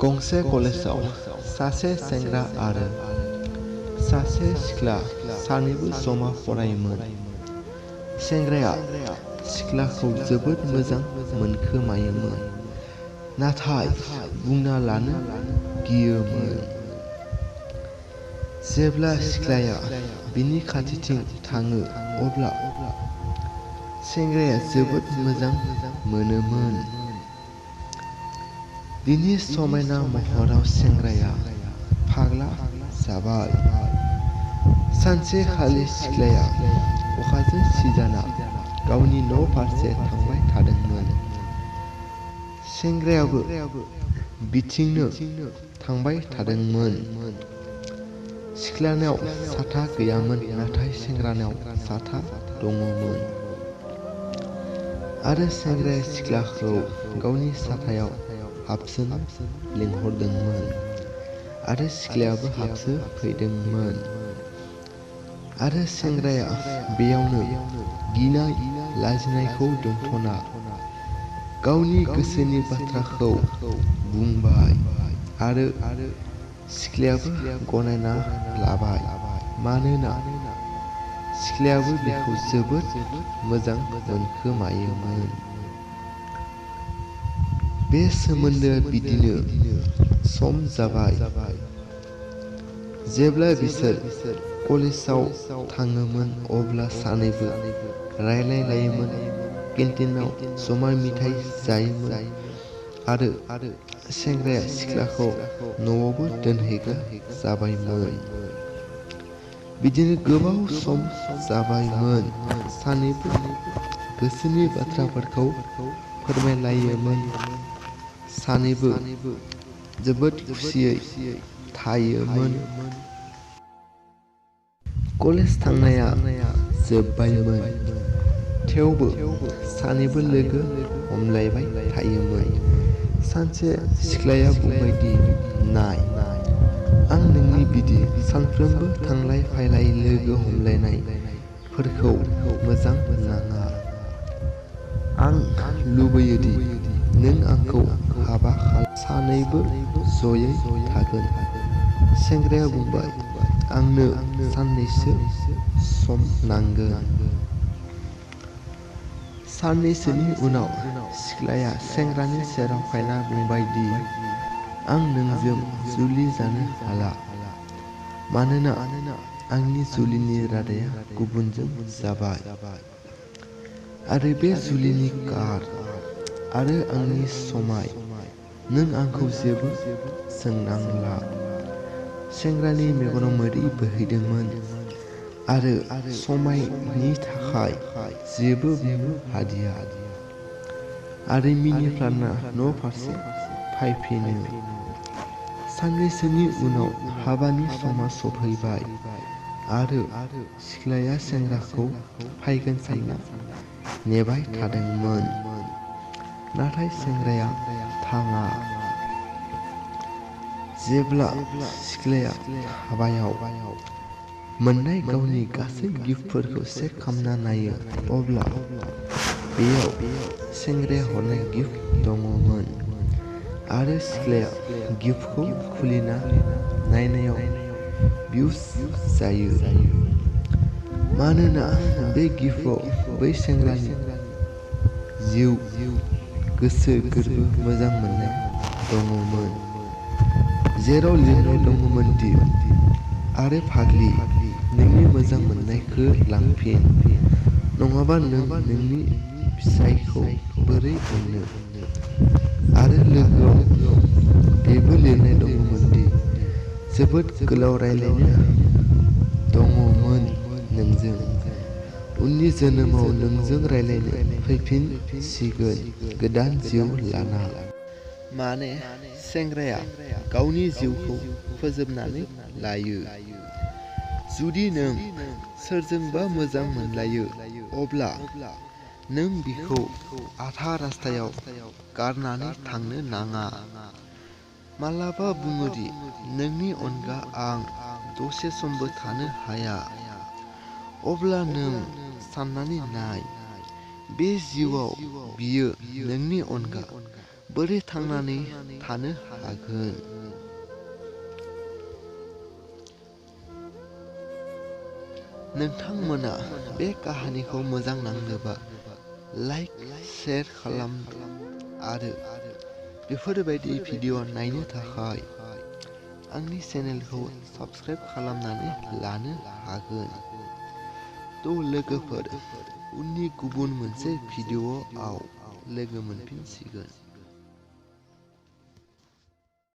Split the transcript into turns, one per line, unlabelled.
गंसे कलेजाव सासे सेंग्रा आरो सासे सिख्ला सानैबो जमा फरायोमोन। सेंग्राया सिख्लाखौ जोबोद मोजां मोनखोमायोमोन, नाथाय बुंना लानो गियोमोन। जेब्ला सिख्लाया बिनि खाथिथिं थाङो अब्ला सेंग्राया जोबोद मोजां मोनोमोन। बिनि समायना महराव सेंग्राया फाग्ला जाबाय। सानसेखालि सिख्लाया अखाजों सिजाना गावनि न' फारसे थांबाय थादोंमोन। सेंग्रायाबो बिथिंनो थांबाय थादोंमोन। सिख्लानाव साथा गैयामोन, नाथाय सेंग्रानाव साथा दङमोन। आरो सेंग्राया सिख्लाखौ गावनि साथायाव हाबसोनो लिंहरदोंमोन आरो सिख्लायाबो हाबसोफैदोंमोन। आरो सेंग्राया बेयावनो गिनाय लाजिनायखौ दोनथ'ना गावनि गोसोनि बाथ्राखौ बुंबाय आरो सिख्लायाबो गनायना लाबाय, मानोना सिख्लायाबो बिखौ जोबोद मोजां मोनखोमायोमोन। बे सोमोन्दोआ बिदिनो सम जाबाय। जेब्ला बिसोर कलेजाव थाङोमोन अब्ला सानैबो रायज्लायलायोमोन, केन्टिनआव जमा मेथाइ जायोमोन आरो सेंग्राया सिख्लाखौ न'आवबो दोनहैग्रा जाबायमोन। बिदिनो गोबाव सम जाबायमोन। सानैबो गोसोनि बाथ्राफोरखौ फोरमायलायोमोन। सानैबो जोबोद खुसियै थायोमोन। कलेज थांनाया जोबबायमोन, थेवबो सानैबो लोगो हमलायबाय थायोमोन। सानसे सिख्लाया बुंबाय दि, नाय, आं नोंनि बिदि सानफ्रोमबो थांलाय फैलाय लोगो हमलायनायफोरखौ मोजां नाङा। आं लुबैयो दि नों आंखौ हाबा खालाम, सानैबो जयै थागोन। सेंग्राया बुंबाय, आंनो साननैसो सम नांगोन। साननैसोनि उनाव सिख्लाया सेंग्रानि सेराव फैना बुंबाय दि, आं नोंजों जुलि जानो हाला, मानोना आंनि जुलिनि रादाया गुबुनजों जाबाय आरो बे जुलिनि कार्ड आरो आंनि समाय नों आंखौ जेबो सोंनांला। सेंग्रानि मेगनाव मोदै बोहैदोंमोन आरो समायनि थाखाय जेबो बुंनो हादिया आरो मिनिफ्लाना न'फारसे फैफिनो। साननैसोनि उनाव हाबानि समा सफैबाय आरो सिख्लाया सेंग्राखौ फैगोन सानना नेबाय थादोंमोन, नाथाय सेंग्राया थाङा। जेब्ला सिख्लाया हाबायाव मोननाय गावनि गासै गिफ्टफोरखौ चेक खालामना नायो अब्ला बेयाव सेंग्राया हरनाय गिफ्ट दङमोन आरो सिख्लाया गिफ्टखौ खुलिना नायनायाव बिउस जायो, मानोना बे गिफ्टआव बै सेंग्रानि जिउ, गोसो गोरबो मोजां मोननाय दङमोन, जेराव लिरनाय दङमोन दि, आरे फाग्लि, नोंनि मोजां मोननायखौ लांफिन, नङाबा नों नोंनि फिसायखौ बोरै अननो। आरो लोगोआव बेबो लिरनाय दङमोन दि, जोबोद गोलाव रायज्लायनो दङमोन नोंजों, उननि जोनोमाव नोंजों रायज्लायनो फैफिनसिगोन गोदान जिउ लाना। माने सेंग्राया गावनि जिउखौ फोजोबनानै लायो। जुदि नों सोरजोंबा मोजां मोनलायो अब्ला नों बिखौ आधा रास्तायाव गारनानै थांनो नाङा। मालाबा बुङो दि, नोंनि अनगा आं दसे समबो थानो हाया। अब्ला नों साननानै नाय, बे जिउआव बियो नोंनि अनगा बोरै थांनानै थानो हागोन? नोंथांमोना बे काहानिखौ मोजां नांनोबा लाइक शेयार खालाम आरो बेफोरबायदि भिडिअ नायनो थाखाय आंनि चेनेलखौ साबस्क्राइब खालामनानै लानो हागोन। थ' लोगोफोर, उननि गुबुन मोनसे भिडिअआव लोगो मोनफिनसिगोन।